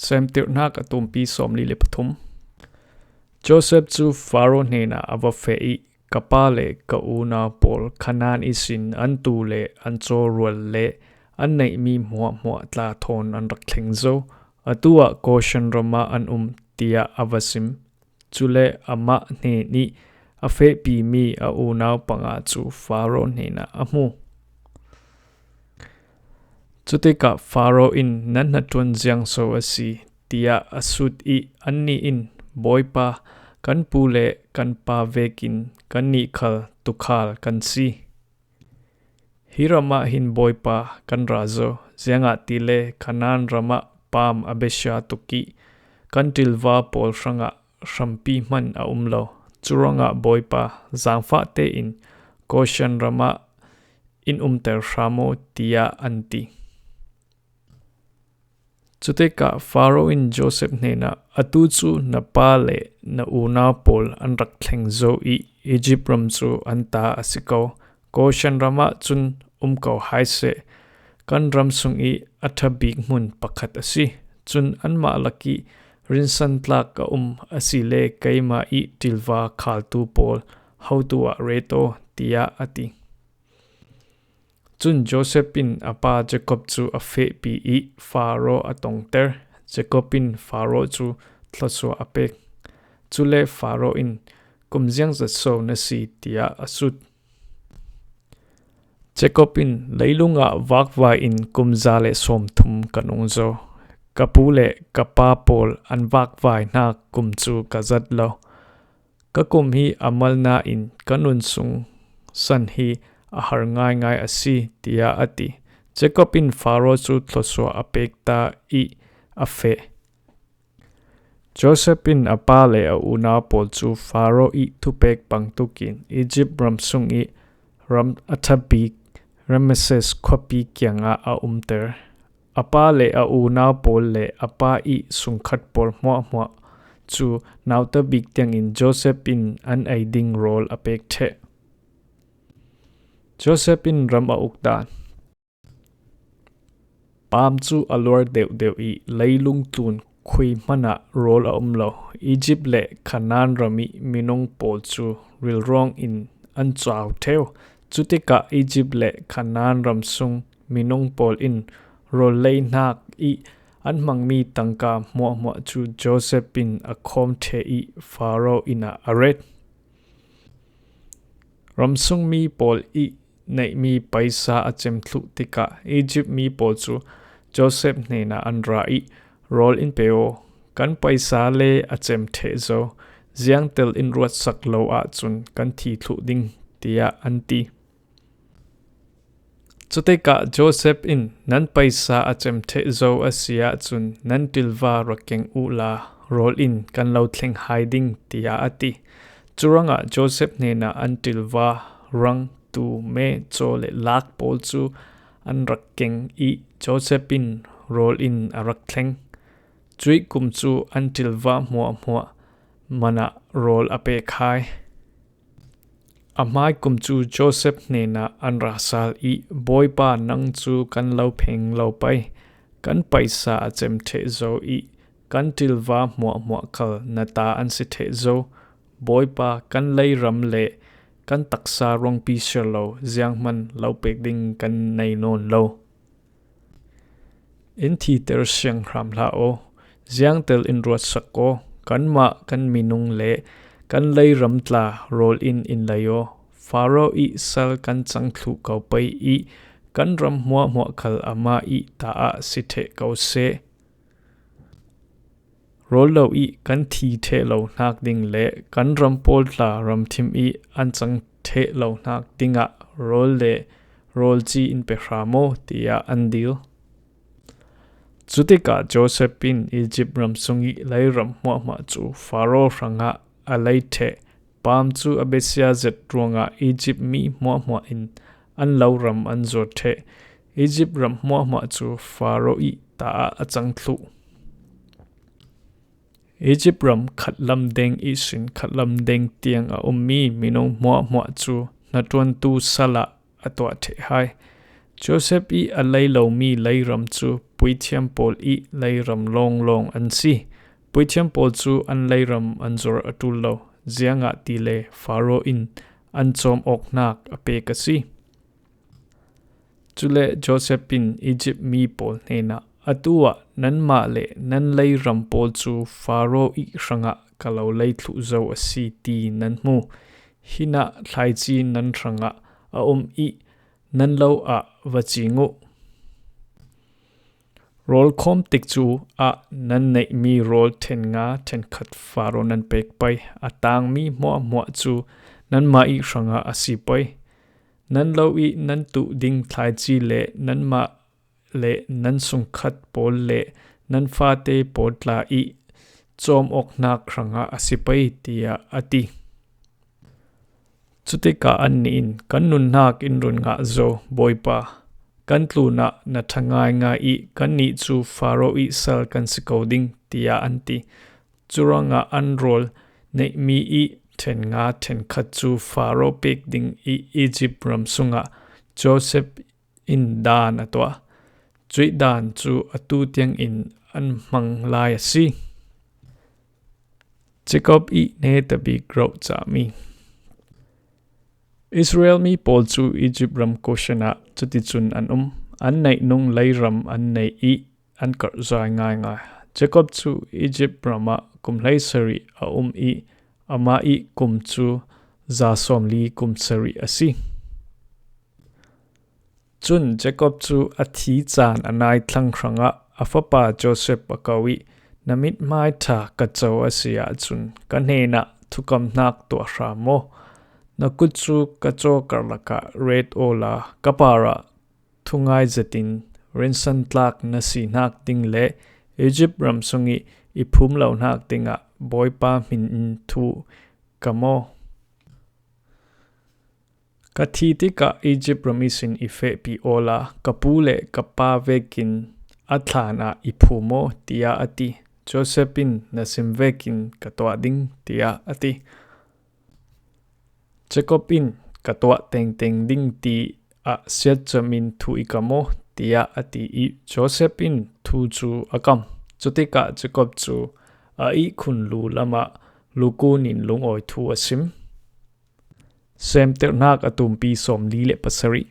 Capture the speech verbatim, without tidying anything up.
Semtirhnak a tumpi sawmli le pathum. Joseph cu Faro hnenah a va feh ih, "Ka pa le ka unau pawl Kanaan ihsin an tuu le an cawrual le an neihmi hmuahhmuah tla thawn an rak thleng zo. Atu ah Goshen ram ah an um," tiah a va sim. Cule amah hnenih a fehpimi a unau panga cu Faro hnenah a hmu. Cutikah Faro in, "Nan hnaṭuan ziangso a si," tiah a sut ih, annih in, "Bawipa, kan pu le kan pa vekin kannih khal tuukhal kan si. Hi ram ah hin Bawipa kan ra zo, ziangahtile Kanaan ram ah paam a biasia tuk ih kan ṭilva pawl hrangah hrampi hman a um lo. Curuangah Bawipa, zaangfah tein Goshen ram ah in umter hram aw," tiah an ti. Cutikah Faro in Joseph hnenah, "Atu cu na pa le na unau pawl an rak thleng zo ih Egypt ram cu an ta a si ko. Goshen ram ah cun um ko hai seh. Kan ram sung ih a ṭha bik hmun pakhat a si. Cun anmah lakih rinsantlak ka um a si le keimah ih ṭilva khaltu pawl hotu ah ret aw," tiah a ti. Cun Joseph in a pa Jacob cu a fehpi ih Faro a tongter. Jacob in Faro cu thluasuah a pek. Cule Faro in, "Kum ziangzat so na si?" tiah a sut. Jacob in, "Leilung ah vakvai in kum za le sawmthum ka nung zo. Ka pu le ka pa pawl an vakvai hnak kum cu ka zat lo. Ka kum hi a mal nain ka nun sung san hi a har ngaingai a si," tiah a ti. Jacob in Faro cu thluasuah a pek ta ih a feh. Joseph in a pa le a unau pawl cu Faro ih thupek bangtuk in Egypt ram sung ih ram a ṭha bik Rameses khuapi kiangah a umter. A pa le a unau pawl le a pa ih sungkhat pawl hmuahhmuah cu nauta bik tiangin Joseph in an ei ding rawl a pek ṭheh. Joseph in ram a uk dan. Paam cu a luar deuhdeuh ih leilung tlun khui hmanh ah rawl a um lo. Egypt le Kanaan ram ih minung pawl cu rilruang in an cau ṭheu. Cutikah Egypt le Kanaan ram sung minung pawl in rawl lei hnak ih an hmangmi tangka hmuahhmuah cu Joseph in a khawm ṭheh ih Faro inn ah a ret. Ram sungmi pawl ih neihmi paisa a cem thluh tikah Egypt mi pawl cu Joseph hnenah an ra ih, "Rawl in pe aw, kan paisa le a cem ṭheh zo, ziangtel in ruatsak lo ahcun kan thi thluh ding," tiah an ti. Cutikah Joseph in, "Nan paisa a cem ṭheh zo a si ahcun nan ṭilva rak keng uhla rawl in kan lo thleng hai ding," tiah a ti. Curuangah Joseph hnenah an ṭilva, rang, tuu, me, caw le lak pawl cu an rak keng ih Joseph in rawl in a rak thleng. Cuih kum cu an ṭilva hmuahhmuah man ah rawl a pek hai. A hmai kum cu Joseph hnenah an ra sal ih, "Bawipa, nang cu kan lo pheng lo pei. Kan paisa a cem ṭheh zo ih kan ṭilva hmuahhmuah khal na ta an si ṭheh zo. Bawipa, kan leiram le kan taksa ruangpi siar lo zianghman lo pek ding kan nei nawn lo. In thiter sianghram hlah aw, ziangtel in ruatsak aw, kanmah kan minung le kan leiram tla rawl in in lei aw. Faro ih sal kan cang thluh ko pei ih kan ram hmuahhmuah khal amah ih ta ah si ṭheh ko seh. Rawl lo ih kan thi ṭheh lo hnak ding le kan ram pawl tla ramthim ih an cang ṭheh lo hnak dingah rawl le rawlci in pe hram aw," tiah an dil. Cutikah Joseph in Egypt ram sung ih leiram hmuahhmuah cu Faro hrangah a lei ṭheh. Paam cu a biasia zet ruangah Egypt mi hmuahhmuah in an lo ram an zuar ṭheh. Egypt ram hmuahhmuah cu Faro ih ta ah a cang thluh. Egypt ram khatlam deng ihsin khatlam deng tiang a ummi minung hmuahhmuah cu hnaṭuantu sal ah a tuah ṭheh hai. Joseph ih a lei lomi leiram cu puithiam pawl ih leiram lawnglawng an si. Puithiam pawl cu an leiram an zor a ṭul lo, ziangahtile Faro in an cawm awknak a pek a si. Cule Joseph in Egypt mi pawl hnenah, "Atu ah nanmah le nan leiram pawl cu Faro ih hrangah ka lo lei thluh zo a si ti nan hmu. Hinah thlaici nan hrangah a um ih nan lo ah va cing uh. Rawl khawm tikcu ah nan neihmi rawl ṭhen nga ṭhen khat Faro nan pek pei. A tangmi hmuahhmuah cu nanmah ih hrangah a si pei. Nan lo ih nan tuh ding thlaici le nanmah le nan sungkhat pawl le nan fate pawl tla ih cawm awknak hrangah a si pei," tiah a ti. Cutikah annih in, "Kan nunnak in run ngah zo, Bawipa. Kan tlunah na ṭha ngaingai ih kannih cu Faro ih sal kan si ko ding," tiah an ti. Curuangah an rawl neihmi ih ṭhen nga ṭhen khat cu Faro pek ding ih Egypt ram sungah Joseph in dan a tuah. Cuih dan cu atu tiangin an hmang lai a si. Jacob ih netabik roh cahmi. Israel mi pawl cu Egypt ram Goshen ah cuticun an um. An neih nung leiram an nei ih an karhzai ngaingai. Jacob cu Egypt ram ah kum hleisarih a um ih amah ih kum cu za sawmli kum sarih a si. Cun Jacob cu a thi caan a nai thlang hrangah a fapa Joseph a ko ih, "Na mithmai ṭha ka co a si ahcun ka hnenah thukamhnak tuah hram maw? Na kut cu ka caw karlak ah ret awla ka parah thungai zetin rinsantlak na sihnak ding le Egypt ram sung ih i phum lohnak dingah Bawipa hmin in thu ka maw?" "Ka thi tikah Egypt ram ihsin i fehpi awla ka pu le ka pa vekin a thlan ah i phu maw?" tiah a ti. Joseph in, "Na sim vekin ka tuah ding," tiah a ti. Jacob in, "Ka tuah tengteng ding ti ah siatcam in thu i kam aw?" tiah a ti ih Joseph in thu cu a kam. Cutikah Jacob cu a ihkhun lu lamah lukun in lungawi thu a sim. Semterhnak a tumpi sawmli le pasarih.